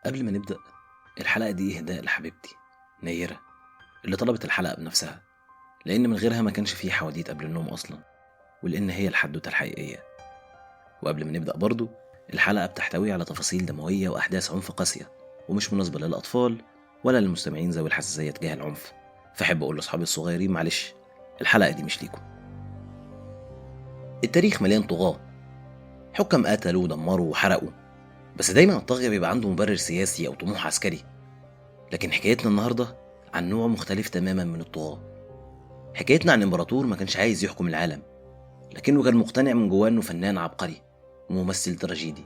قبل ما نبدأ الحلقة دي إهداء لحبيبتي نيرة اللي طلبت الحلقة بنفسها، لأن من غيرها ما كانش فيه حواديت قبل النوم أصلا، ولأن هي الحدوتة الحقيقية. وقبل ما نبدأ برضو، الحلقة بتحتوي على تفاصيل دموية وأحداث عنف قاسية ومش مناسبة للأطفال ولا للمستمعين ذوي الحساسية تجاه العنف، فحب أقول لأصحابي الصغيرين معلش الحلقة دي مش ليكم. التاريخ مليان طغاة، حكم قتلوا ودمروا وحرقوا، بس دايما الطاغية بيبقى عنده مبرر سياسي أو طموح عسكري. لكن حكايتنا النهاردة عن نوع مختلف تماما من الطغاة. حكايتنا عن امبراطور ما كانش عايز يحكم العالم، لكنه كان مقتنع من جواه انه فنان عبقري وممثل تراجيدي.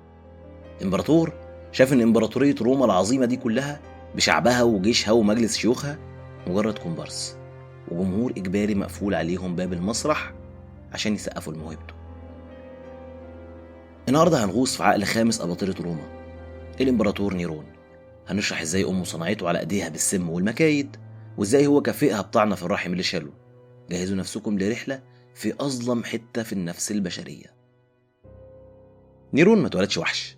امبراطور شاف ان امبراطورية روما العظيمة دي كلها بشعبها وجيشها ومجلس شيوخها مجرد كومبارس وجمهور إجباري مقفول عليهم باب المسرح عشان يسقفوا لموهبته. النهارده هنغوص في عقل خامس أباطرة روما، الإمبراطور نيرون. هنشرح ازاي أمه صنعته على أيديها بالسم والمكايد، وازاي هو كافئها بطعنة في الرحم اللي شاله. جهزوا نفسكم لرحلة في أظلم حتة في النفس البشرية. نيرون ما اتولدش وحش.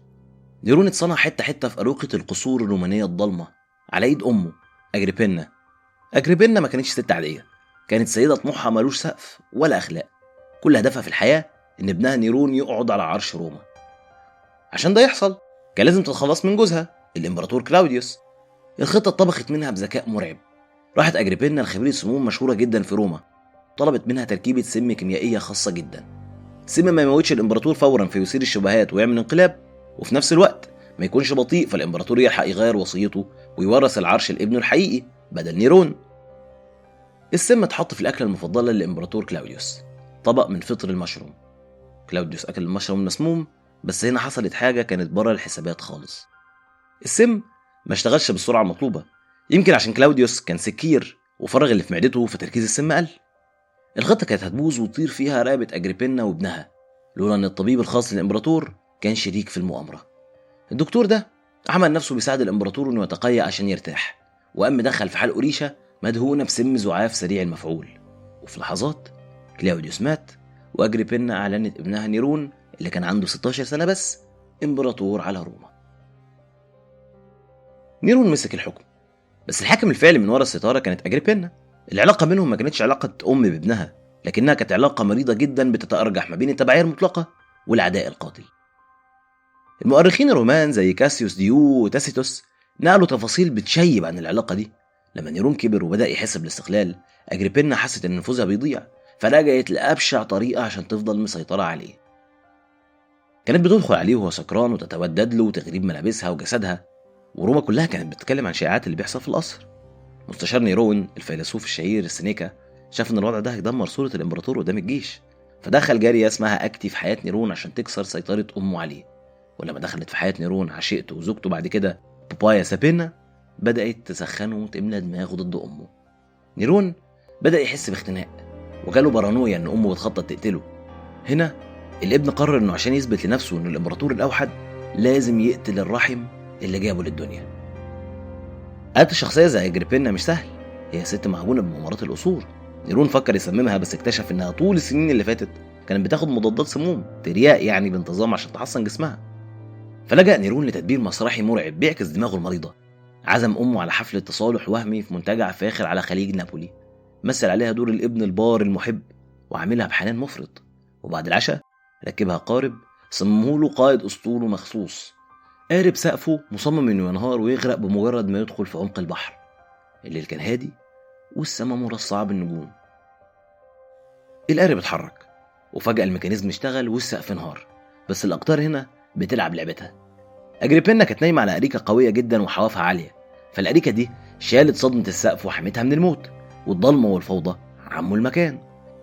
نيرون اتصنع حتة حتة في أروقة القصور الرومانية الضلمة على ايد أمه أجريبينا. أجريبينا ما كانتش ست عادية، كانت سيدة طموحها ملوش سقف ولا أخلاق. كل هدفها في الحياة إن ابنها نيرون يقعد على عرش روما. عشان ده يحصل كان لازم تتخلص من جوزها الإمبراطور كلاوديوس. الخطة اتطبخت منها بذكاء مرعب. راحت أجريبينا لخبيرة سموم مشهورة جدا في روما، طلبت منها تركيبة سم كيميائية خاصة جدا، سم ما يموتش الإمبراطور فورا فيثير الشبهات ويعمل انقلاب، وفي نفس الوقت ما يكونش بطيء فالإمبراطور يلحق يغير وصيته ويورث العرش لابنه الحقيقي بدل نيرون. السم اتحط في الأكلة المفضلة للإمبراطور كلاوديوس، طبق من فطر المشروم. كلاوديوس أكل المشروم المسموم، بس هنا حصلت حاجة كانت بره الحسابات خالص. السم ما اشتغلش بالسرعة المطلوبة، يمكن عشان كلاوديوس كان سكير وفرغ اللي في معدته فتركيز السم قل. الخطة كانت هتبوظ وتطير فيها رقبة أجريبينا وابنها، لولا أن الطبيب الخاص للإمبراطور كان شريك في المؤامرة. الدكتور ده عمل نفسه بيساعد الإمبراطور إنه يتقيأ عشان يرتاح، وقام دخل في حلقه ريشة مدهونة بسم زعاف سريع المفعول. وفي لحظات كلاوديوس مات، وأجريبينا أعلنت ابنها نيرون اللي كان عنده 16 سنة بس إمبراطور على روما. نيرون مسك الحكم، بس الحاكم الفعلي من ورا الستارة كانت أجريبينا. العلاقة بينهم ما كانتش علاقة أم بابنها، لكنها كانت علاقة مريضة جدا بتتأرجح ما بين التبعية المطلقة والعداء القاتل. المؤرخين الرومان زي كاسيوس ديو وتاسيتوس نقلوا تفاصيل بتشيب عن العلاقة دي. لما نيرون كبر وبدأ يحس بالاستقلال، أجريبينا حست إن نفوذها بيضيع، فلجأت لأبشع طريقة عشان تفضل مسيطرة عليه. كانت بتدخل عليه وهو سكران وتتودد له وتغريب ملابسها وجسدها، وروما كلها كانت بتتكلم عن شائعات اللي بيحصل في القصر. مستشار نيرون الفيلسوف الشهير سينيكا شاف ان الوضع ده هيدمر صورة الامبراطور قدام الجيش، فدخل جارية اسمها أكتي في حياة نيرون عشان تكسر سيطرة أمه عليه. ولما دخلت في حياة نيرون عشيقته وزوجته بعد كده بوبايا سابينا بدأت تسخنه وتملى دماغه ضد أمه. نيرون بدأ يحس باختناق وجاله بارانويا ان أمه بتخطط تقتله. هنا الابن قرر انه عشان يثبت لنفسه انه الامبراطور الأوحد لازم يقتل الرحم اللي جابه للدنيا. قتل شخصية زي أجريبينا مش سهل، هي ست معجونة بمؤامرات القصور. نيرون فكر يسممها، بس اكتشف انها طول السنين اللي فاتت كانت بتاخد مضادات سموم ترياق يعني بانتظام عشان تحصن جسمها. فلجأ نيرون لتدبير مسرحي مرعب بيعكس دماغه المريضة. عزم أمه على حفلة تصالح وهمي في منتجع فاخر على خليج نابولي، مثل عليها دور الابن البار المحب وعاملها بحنان مفرط. وبعد العشاء ركبها قارب صممه له قائد أسطوله مخصوص، قارب سقفه مصمم انه ينهار ويغرق بمجرد ما يدخل في عمق البحر. الليل كان هادي والسماء مرصعة بالنجوم. القارب اتحرك وفجأة ال mechanism اشتغل والسقف انهار، بس الأقدار هنا بتلعب لعبتها. أجريبينا كانت نايمة على أريكة قوية جدا وحوافها عالية، فالأريكة دي شالت صدمة السقف وحمتها من الموت، والضلمة والفوضى عموا المكان.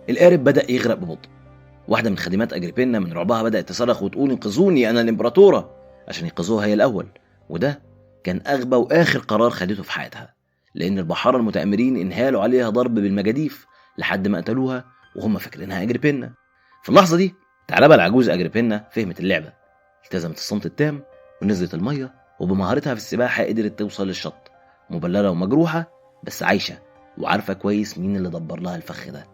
القارب بدأ يغرق ببطء. واحدة من خادمات أجريبينا من رعبها بدأت تصرخ وتقول انقذوني أنا الإمبراطورة، عشان ينقذوها هي الأول. وده كان أغبى وآخر قرار خدته في حياتها، لأن البحارة المتآمرين انهالوا عليها ضرب بالمجاديف لحد ما قتلوها وهم فاكرينها أجريبينا. في اللحظة دي ثعلبة العجوز أجريبينا فهمت اللعبة، التزمت الصمت التام ونزلت المية، وبمهارتها في السباحة قدرت توصل للشط مبللة ومجروحة بس عايشة وعارفة كويس مين اللي دبر لها الفخ ده.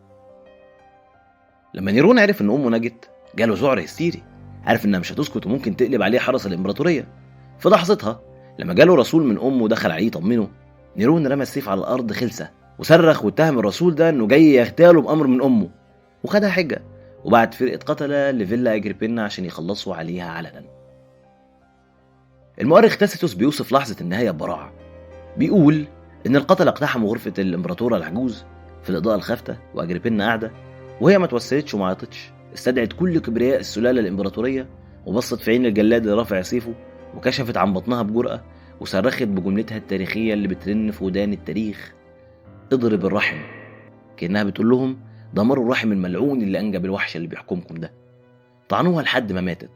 لما نيرون عرف إن أمه نجت جاله ذعر هستيري، عارف إنها مش هتسكت وممكن تقلب عليه حرس الإمبراطورية. في لحظتها لما جاله رسول من أمه دخل عليه يطمنه، نيرون رمى السيف على الأرض خلسة وصرخ واتهم الرسول ده إنه جاي يغتاله بأمر من أمه، وخدها حجة وبعت فرقة قتلة لفيلا أجريبينا عشان يخلصوا عليها علنا. المؤرخ تاسيتوس بيوصف لحظة النهاية ببراعة، بيقول إن القتلة اقتحموا غرفة الإمبراطورة العجوز في الإضاءة الخافتة وأجريبينا قاعدة، وهي ما توسلتش وما عيطتش، استدعت كل كبرياء السلالة الإمبراطورية وبصت في عين الجلاد اللي رافع سيفه وكشفت عن بطنها بجرأة وصرخت بجملتها التاريخية اللي بترن في ودان التاريخ: اضرب الرحم. كأنها بتقول لهم دمروا الرحم الملعون اللي أنجب الوحش اللي بيحكمكم ده. طعنوها لحد ما ماتت،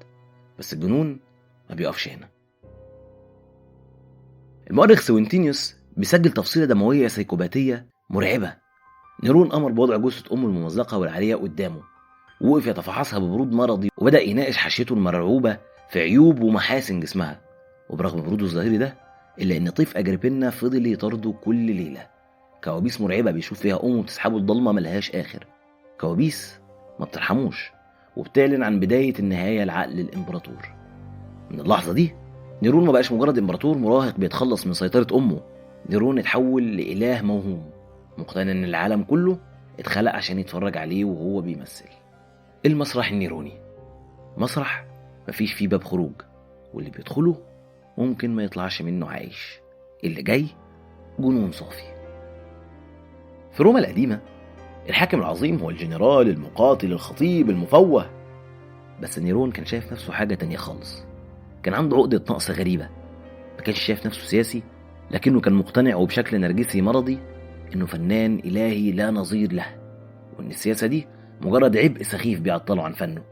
بس الجنون ما بيقفش هنا. المؤرخ سوينتينيوس بيسجل تفصيلة دموية سيكوباتية مرعبة. نيرون أمر بوضع جثة أمه الممزقة والعارية قدامه، ووقف يتفحصها ببرود مرضي وبدأ يناقش حاشيته المرعوبة في عيوب ومحاسن جسمها. وبرغم بروده الظاهري ده إلا إن طيف أجريبينا فضل يطارده كل ليلة، كوابيس مرعبة بيشوف فيها أمه بتسحبه الضلمة ملهاش آخر، كوابيس ما بترحموش وبتعلن عن بداية النهاية لعقل الإمبراطور. من اللحظة دي نيرون ما بقاش مجرد إمبراطور مراهق بيتخلص من سيطرة أمه، نيرون اتحول لإله موهوم مقتنع إن العالم كله اتخلق عشان يتفرج عليه وهو بيمثل. المسرح النيروني مسرح مفيش فيه باب خروج، واللي بيدخله ممكن ما يطلعش منه عايش. اللي جاي جنون صافي. في روما القديمة الحاكم العظيم هو الجنرال المقاتل الخطيب المفوه، بس نيرون كان شايف نفسه حاجة تانية خالص. كان عنده عقدة نقص غريبة، ما كانش شايف نفسه سياسي، لكنه كان مقتنع وبشكل نرجسي مرضي إنه فنان إلهي لا نظير له، وإن السياسة دي مجرد عبء سخيف بيعطله عن فنه.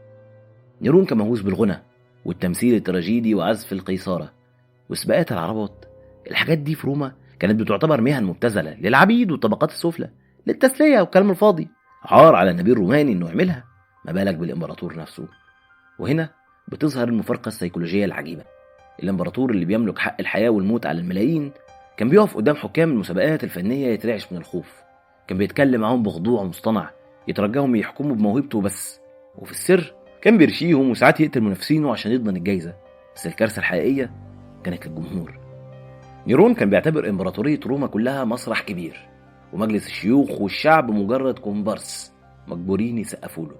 نيرون كان مهووس بالغنى والتمثيل التراجيدي وعزف القيصارة وسباقات العربات. الحاجات دي في روما كانت بتعتبر مهن مبتذلة للعبيد والطبقات السفلى للتسلية والكلام الفاضي، عار على النبي الروماني إنه يعملها، ما بالك بالإمبراطور نفسه. وهنا بتظهر المفارقة السيكولوجية العجيبة. الإمبراطور اللي بيملك حق الحياة والموت على الملايين كان بيقف قدام حكام المسابقات الفنية يترعش من الخوف، كان بيتكلم معاهم بخضوع مصطنع يترجاهم يحكموا بموهبته بس، وفي السر كان بيرشيهم وساعات يقتل منافسينه عشان يضمن الجايزة. بس الكارثة الحقيقية كانت للجمهور. نيرون كان بيعتبر إمبراطورية روما كلها مسرح كبير، ومجلس الشيوخ والشعب مجرد كومبارس مجبورين يسقفوا له.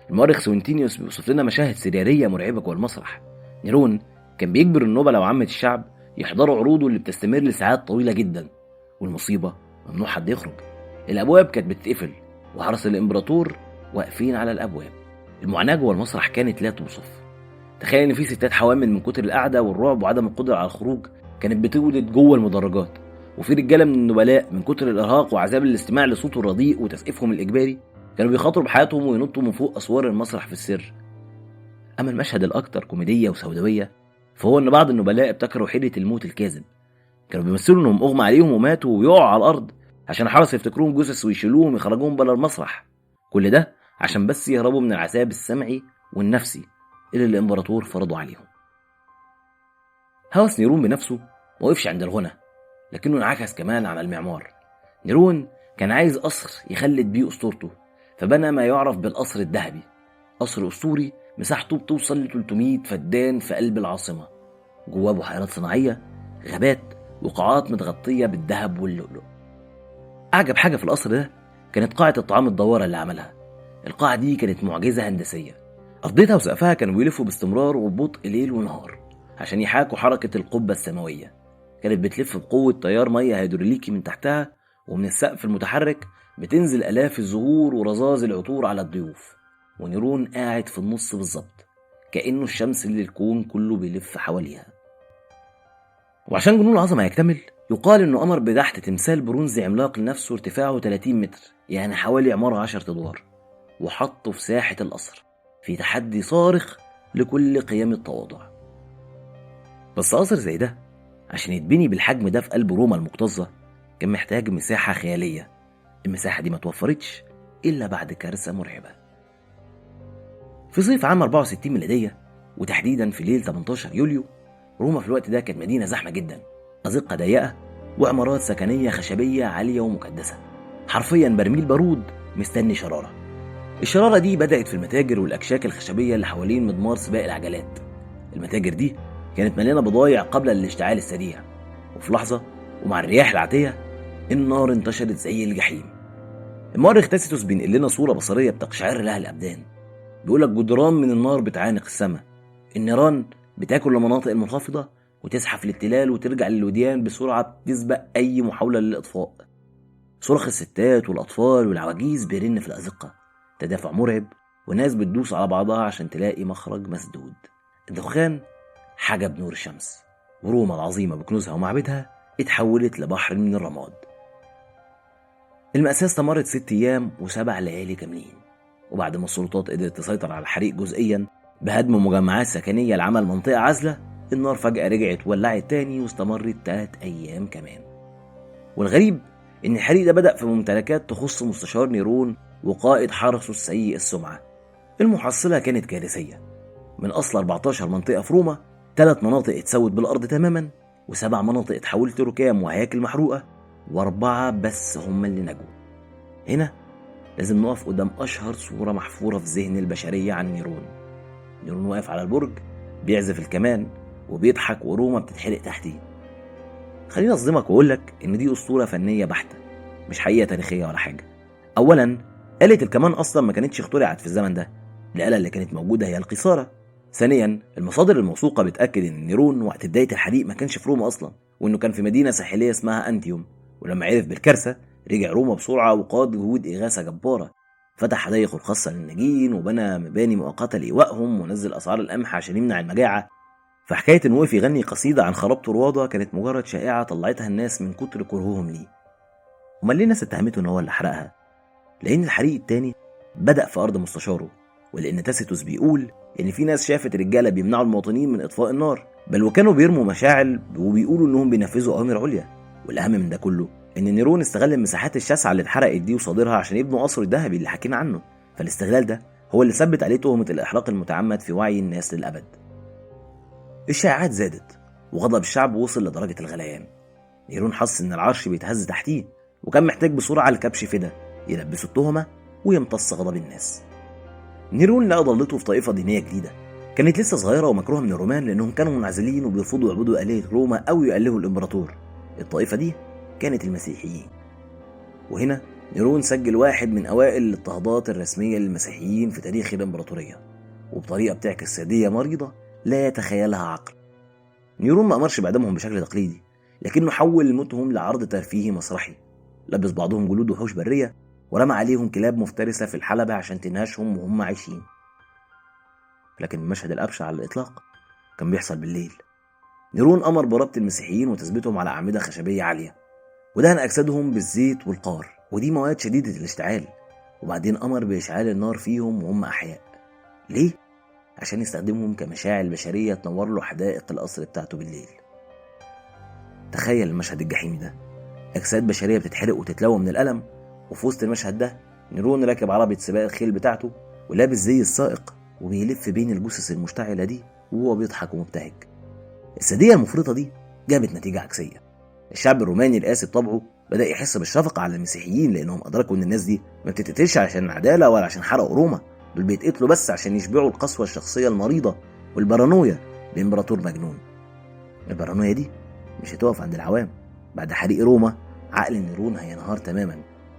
المؤرخ سوينتينيوس بيوصف لنا مشاهد سريرية مرعبة جوه المسرح. نيرون كان بيجبر النبلاء وعامة الشعب يحضروا عروضه اللي بتستمر لساعات طويلة جدا، والمصيبة ممنوع حد يخرج. الأبواب كانت بتتقفل وحرس الإمبراطور واقفين على الأبواب. المعاناة جوه المسرح كانت لا توصف. تخيل إن في ستات حوامل من كتر القعدة والرعب وعدم القدرة على الخروج كانت بتولد جوه المدرجات، وفي رجالة من النبلاء من كتر الإرهاق وعذاب الاستماع لصوته الرديء وتسقيفهم الإجباري كانوا بيخاطروا بحياتهم وينطوا من فوق أسوار المسرح في السر. أما المشهد الأكثر كوميدية وسوداوية فهو إن بعض النبلاء ابتكروا حيلة الموت الكاذب. كانوا بيمثلوا إنهم أغمى عليهم وماتوا ويقعوا على الأرض عشان الحرس يفتكروهم جثث ويشيلوهم يخرجوهم بره المسرح. كل ده عشان بس يهربوا من العذاب السمعي والنفسي اللي الإمبراطور فرضوا عليهم. هوس نيرون بنفسه ما وقفش عند الغنى، لكنه انعكس كمان على المعمار. نيرون كان عايز قصر يخلد بيه أسطورته، فبنى ما يعرف بالقصر الذهبي، قصر أسطوري مساحته بتوصل ل 300 فدان في قلب العاصمة، جواه بحيرات صناعية، غابات، وقاعات متغطية بالذهب واللؤلؤ. أعجب حاجة في القصر ده كانت قاعة الطعام الدوارة اللي عملها. القاعة دي كانت معجزة هندسية، أرضيتها وسقفها كانوا بيلفوا باستمرار وببطء ليل ونهار عشان يحاكوا حركة القبة السماوية. كانت بتلف بقوة تيار مية هيدروليكي من تحتها، ومن السقف المتحرك بتنزل آلاف الزهور ورذاذ العطور على الضيوف، ونيرون قاعد في النص بالظبط كأنه الشمس اللي الكون كله بيلف حواليها. وعشان جنون العظمة يكتمل يقال إنه أمر بدحت تمثال برونزي عملاق لنفسه ارتفاعه 30 متر، يعني حوالي عمارة 10 أدوار، وحطه في ساحة القصر في تحدي صارخ لكل قيم التواضع. بس قصر زي ده عشان يتبني بالحجم ده في قلب روما المكتظة كان محتاج مساحة خيالية. المساحة دي ما توفرتش إلا بعد كارثة مرعبة. في صيف عام 64 ميلادية، وتحديدا في ليل 18 يوليو، روما في الوقت ده كانت مدينة زحمة جدا، أزقة ضيقة وعمارات سكنية خشبية عالية ومكدسة، حرفيا برميل بارود مستني شرارة. الشرارة دي بدأت في المتاجر والأكشاك الخشبية اللي حوالين مضمار سباق العجلات. المتاجر دي كانت مليانة بضايع قبل الاشتعال السريع، وفي لحظة ومع الرياح العاتية النار انتشرت زي الجحيم. المؤرخ تاسيتوس بينقل لنا صورة بصرية بتقشعر لها الأبدان. بيقولك جدران من النار بتعانق السماء، النيران بتاكل المناطق المنخفضة وتزحف للتلال وترجع للوديان بسرعة بتسبق أي محاولة للإطفاء. صرخ الستات والأطفال والعواجيز بيرن في الأزقة، تدافع مرعب وناس بتدوس على بعضها عشان تلاقي مخرج مسدود. الدخان حجب نور الشمس، وروما العظيمة بكنوزها ومعبدها اتحولت لبحر من الرماد. المأساة استمرت 6 أيام و7 ليالي كاملين، وبعد ما السلطات قدرت تسيطر على الحريق جزئيا بهدم مجمعات سكنية لعمل منطقة عازلة، النار فجأة رجعت ولعت تاني واستمرت 3 أيام كمان. والغريب إن الحريق ده بدأ في ممتلكات تخص مستشار نيرون وقائد حرسه السيء السمعة. المحصلة كانت كارثية. من أصل 14 منطقة في روما، 3 مناطق اتسوت بالأرض تماما، و7 مناطق اتحولت لركام وهياكل محروقة، و4 بس هم اللي نجوا. هنا لازم نقف قدام أشهر صورة محفورة في ذهن البشرية عن نيرون. نيرون واقف على البرج بيعزف الكمان وبيضحك وروما بتتحرق تحتيه. خليني أصدمك وأقولك إن دي أسطورة فنية بحتة، مش حقيقة تاريخية ولا حاجة. أولا، آلة الكمان أصلا ما كانتش اخترعت في الزمن ده، الآلة اللي كانت موجودة هي القيثارة. ثانيا، المصادر الموثوقة بتأكد إن نيرون وقت بداية الحريق ما كانش في روما أصلا، وإنه كان في مدينة ساحلية اسمها أنتيوم، ولما عرف بالكارثة رجع روما بسرعة وقاد جهود إغاثة جبارة، فتح حدائق الخاصة للناجين وبنى مباني مؤقتة لإيوائهم ونزل أسعار القمح عشان يمنع المجاعة. فحكاية إنه وقف يغني قصيدة عن خراب طروادة كانت مجرد شائعة طلعتها الناس من كتر كرههم ليه. أمال ليه الناس اتهمته إن هو اللي حرقها؟ لأن الحريق التاني بدأ في أرض مستشاره، ولأن تاسيتوس بيقول إن في ناس شافت رجالة بيمنعوا المواطنين من إطفاء النار، بل وكانوا بيرموا مشاعل وبيقولوا إنهم بينفذوا أوامر عليا. والأهم من ده كله إن نيرون استغل المساحات الشاسعة اللي اتحرقت دي وصادرها عشان يبنوا قصر الذهبي اللي حكينا عنه، فالاستغلال ده هو اللي ثبت عليه تهمة الإحراق المتعمد في وعي الناس للأبد. الشائعات زادت وغضب الشعب وصل لدرجة الغليان. نيرون حس إن العرش بيتهز تحتيه، وكان محتاج بسرعة لكبش فدا يلبسه التهمة ويمتص غضب الناس. نيرون لقى ضالته في طائفة دينية جديدة كانت لسه صغيرة ومكروهة من الرومان لأنهم كانوا منعزلين وبيرفضوا يعبدوا آلهة روما أو يألهوا الإمبراطور. الطائفة دي كانت المسيحيين. وهنا نيرون سجل واحد من أوائل الاضطهادات الرسمية للمسيحيين في تاريخ الإمبراطورية، وبطريقة بتعكس سادية مريضة لا يتخيلها عقل. نيرون ما أمرش بإعدامهم بشكل تقليدي، لكنه حول موتهم لعرض ترفيهي مسرحي. لبس بعضهم جلود وحوش برية ورمى عليهم كلاب مفترسة في الحلبة عشان تنهشهم وهم عايشين. لكن المشهد الأبشع على الإطلاق كان بيحصل بالليل. نيرون أمر بربط المسيحيين وتثبيتهم على أعمدة خشبية عالية، ودهن أجسادهم بالزيت والقار، ودي مواد شديدة الاشتعال، وبعدين أمر بإشعال النار فيهم وهم أحياء. ليه؟ عشان يستخدمهم كمشاعل بشرية تنور له حدائق القصر بتاعته بالليل. تخيل المشهد الجحيمي ده، أجساد بشرية بتتحرق وتتلوى من الألم، وفي وسط المشهد ده نيرون راكب عربية سباق الخيل بتاعته ولابس زي السائق وبيلف بين الجثث المشتعلة دي وهو بيضحك ومبتهج. السادية المفرطة دي جابت نتيجة عكسية. الشعب الروماني القاسي بطبعه بدأ يحس بالشفقة على المسيحيين، لأنهم أدركوا إن الناس دي ما بتتقتلش عشان العدالة ولا عشان حرقوا روما، دول بيتقتلوا بس عشان يشبعوا القسوة الشخصية المريضة والبارانويا بإمبراطور مجنون. البارانويا دي مش هتقف عند العوام. بعد حريق روما عقل نيرون هينهار تماما،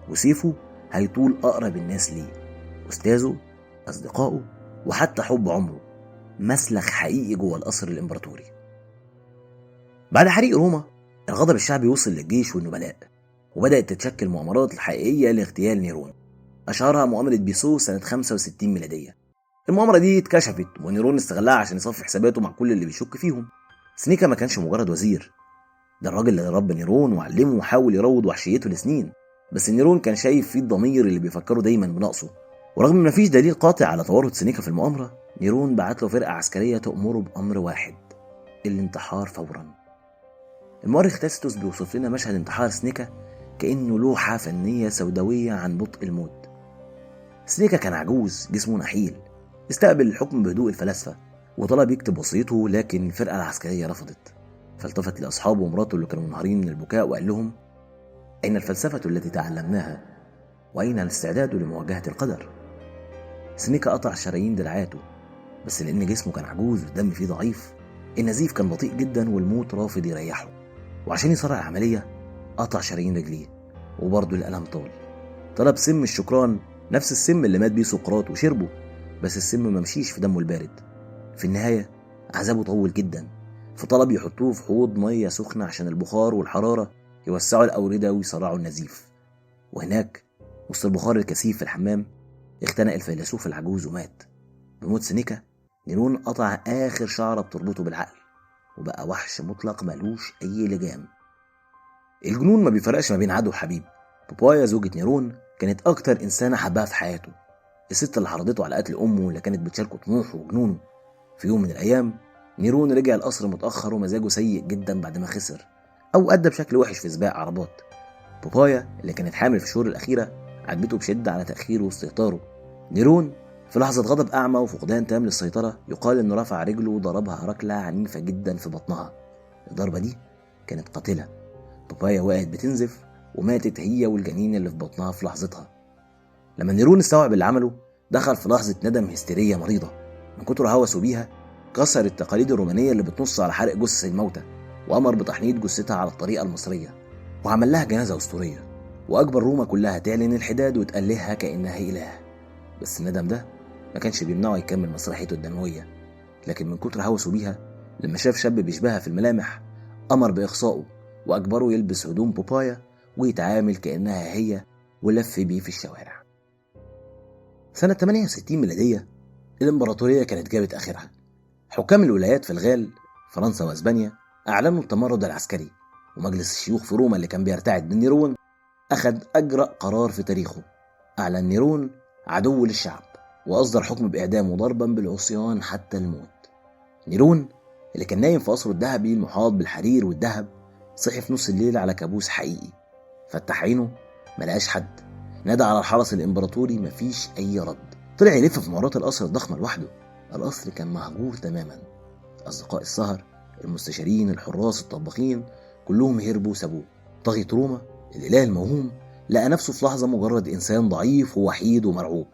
وسيفه هيطول أقرب الناس ليه، أستاذه، أصدقائه، وحتى حب عمره. مسلخ حقيقي جوه القصر الإمبراطوري. بعد حريق روما الغضب الشعبي وصل للجيش والنبلاء، وبدأت تتشكل مؤامرات الحقيقية لاغتيال نيرون. أشهرها مؤامرة بيسو سنة 65 ميلادية. المؤامرة دي اتكشفت ونيرون استغلها عشان يصفي حساباته مع كل اللي بيشك فيهم. سنيكا ما كانش مجرد وزير، ده الراجل اللي رب نيرون وعلمه وحاول يروض وحشيته لسنين، بس نيرون كان شايف فيه الضمير اللي بيفكره دايما بنقصه. ورغم ما فيش دليل قاطع على تورط سنيكا في المؤامرة، نيرون بعت له فرقة عسكرية تأمره بأمر واحد: الانتحار فورا. المؤرخ تاسيتوس بيوصف لنا مشهد انتحار سنيكا كأنه لوحة فنية سوداوية عن بطء الموت. سنيكا كان عجوز، جسمه نحيل، استقبل الحكم بهدوء الفلاسفة وطلب يكتب وصيته، لكن الفرقة العسكرية رفضت. فالتفت لأصحابه ومراته اللي كانوا منهارين من البكاء وقال لهم: أين الفلسفة التي تعلمناها؟ وأين الاستعداد لمواجهة القدر؟ سنيكا قطع شرايين دراعاته، بس لأن جسمه كان عجوز والدم فيه ضعيف، النزيف كان بطيء جدا والموت رافض يريحه، وعشان يسرع العملية قطع شرايين رجليه، وبرضه الألم طال. طلب سم الشكران، نفس السم اللي مات بيه سقراط، وشربه، بس السم ما مشيش في دمه البارد. في النهاية عذابه طول جدا، فطلب يحطوه في حوض مية سخنة عشان البخار والحرارة يوسعوا الأوردة ويسرعوا النزيف. وهناك وسط البخار الكثيف في الحمام اختنق الفيلسوف العجوز ومات. بموت سينيكا نيرون قطع آخر شعرة بتربطه بالعقل، وبقى وحش مطلق ملوش أي لجام. الجنون ما بيفرقش ما بين عدو وحبيب. بوبايا زوجة نيرون كانت أكتر إنسانة حبها في حياته، الست اللي حرضته على قتل أمه اللي كانت بتشاركه طموحه وجنونه. في يوم من الأيام نيرون رجع القصر متأخر ومزاجه سيء جدا بعد ما خسر أو أدى بشكل وحش في سباق عربات. بوبايا اللي كانت حامل في الشهور الأخيرة عاتبته بشدة على تأخيره واستهتاره. نيرون في لحظة غضب أعمى وفقدان تام للسيطرة يقال إنه رفع رجله وضربها ركلة عنيفة جدا في بطنها. الضربة دي كانت قاتلة. بوبايا وقعت بتنزف وماتت هي والجنين اللي في بطنها في لحظتها. لما نيرون استوعب اللي عمله دخل في لحظة ندم هستيرية مريضة. من كتر هوسه بيها كسر التقاليد الرومانية اللي بتنص على حرق جثث الموتى، وأمر بتحنيط جثتها على الطريقة المصرية، وعمل لها جنازة أسطورية، وأجبر روما كلها تعلن الحداد وتألهها كأنها إله. بس الندم ده ما كانش بيمنعه يكمل مسرحيته الدموية، لكن من كتر هوسه بيها لما شاف شاب بيشبهها في الملامح أمر بإخصائه وأجبره يلبس هدوم بوبايا ويتعامل كأنها هي ولف بيه في الشوارع. سنة 68 ميلادية الإمبراطورية كانت جابت آخرها. حكام الولايات في الغال فرنسا وأسبانيا أعلنوا التمرد العسكري، ومجلس الشيوخ في روما اللي كان بيرتعد من نيرون أخذ أجرأ قرار في تاريخه. أعلن نيرون عدو للشعب وأصدر حكم بإعدامه ضربا بالعصيان حتى الموت. نيرون اللي كان نايم في قصره الذهبي المحاط بالحرير والذهب صحي في نص الليل على كابوس حقيقي. فتح عينه ما لقاش حد، نادى على الحرس الإمبراطوري مفيش أي رد. طلع يلف في ممرات القصر الضخمة لوحده. القصر كان مهجور تماما. أصدقاء السهر، المستشارين، الحراس، الطباخين، كلهم هربوا وسابوه. طاغية روما الإله الموهوم لقى نفسه في لحظة مجرد إنسان ضعيف ووحيد ومرعوب.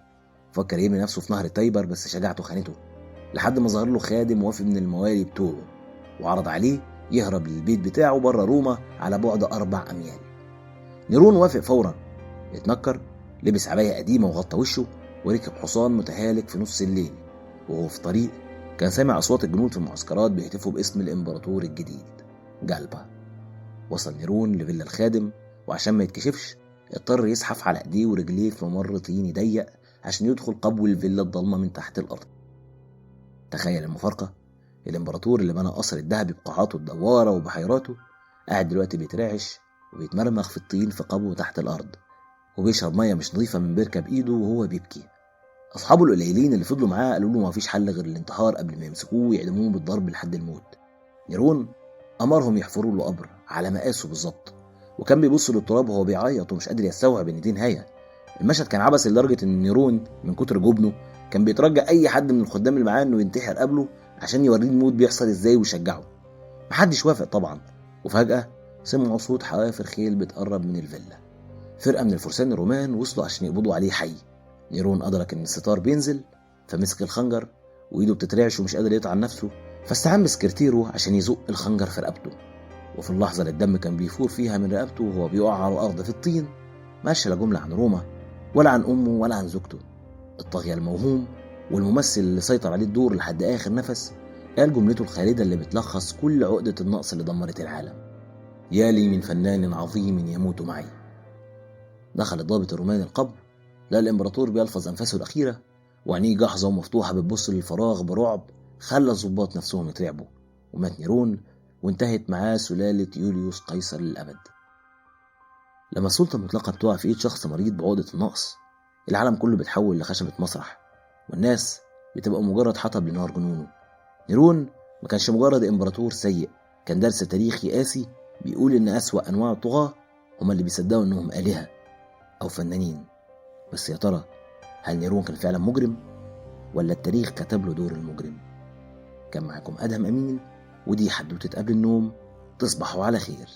فكر يرمي نفسه في نهر التايبر بس شجاعته خانته، لحد ما ظهر له خادم وافي من الموالي بتوعه وعرض عليه يهرب للبيت بتاعه بره روما على بعد 4 أميال. نيرون وافق فورا، اتنكر، لبس عباية قديمة وغطى وشه وركب حصان متهالك في نص الليل. وهو في طريق كان سامع أصوات الجنود في المعسكرات بيهتفوا باسم الإمبراطور الجديد جالبا. وصل نيرون لفيلا الخادم، وعشان ما يتكشفش اضطر يزحف على ايديه ورجليه في ممر طيني ضيق عشان يدخل قبو الفيلا الضلمة من تحت الأرض. تخيل المفارقة، الإمبراطور اللي بنى قصر الذهبي بقاعاته الدوارة وبحيراته قاعد دلوقتي بيترعش وبيتمرمخ في الطين في قبو تحت الأرض، وبيشرب مية مش نظيفة من بركة بإيده وهو بيبكي. أصحابه القليلين اللي فضلوا معاه قالوا له ما فيش حل غير الانتحار قبل ما يمسكوه ويعدموه بالضرب لحد الموت. نيرون أمرهم يحفروا له قبر على مقاسه بالظبط، وكان بيبص للتراب وهو بيعيط ومش قادر يستوعب ان دي نهاية. المشهد كان عبثي لدرجة ان نيرون من كتر جبنه كان بيترجى اي حد من الخدام اللي معاه انه ينتحر قبله عشان يوريه الموت بيحصل ازاي ويشجعه. محدش وافق طبعا، وفجأة سمعوا صوت حوافر خيل بتقرب من الفيلا. فرقة من الفرسان الرومان وصلوا عشان يقبضوا عليه حي. نيرون أدرك ان الستار بينزل فمسك الخنجر وايده بتترعش ومش قادر يطعن نفسه، فاستعان بسكرتيره عشان يزق الخنجر في رقبته. وفي اللحظة اللي الدم كان بيفور فيها من رقبته وهو بيقع على الأرض في الطين، ما لا جملة عن روما ولا عن أمه ولا عن زوجته. الطاغية الموهوم والممثل اللي سيطر عليه الدور لحد آخر نفس قال جملته الخالدة اللي بتلخص كل عقدة النقص اللي دمرت العالم: يا لي من فنان عظيم يموت معي. دخل الضابط الروماني القبر، لقى الإمبراطور بيلفظ أنفاسه الأخيرة وعينيه جاحظة ومفتوحة بتبص للفراغ برعب خلى الضباط نفسهم يترعبوا. ومات نيرون وانتهت معاه سلالة يوليوس قيصر للأبد. لما السلطة المطلقة بتقع في إيد شخص مريض بعقدة النقص، العالم كله بيتحول لخشبة مسرح، والناس بتبقى مجرد حطب لنار جنونه. نيرون ما كانش مجرد إمبراطور سيء، كان درس تاريخي قاسي بيقول إن أسوأ أنواع الطغاة هما اللي بيصدقوا إنهم آلهة أو فنانين. بس يا ترى هل نيرون كان فعلا مجرم ولا التاريخ كتب له دور المجرم؟ كان معاكم أدهم أمين، ودي حدوتة قبل النوم. تصبحوا على خير.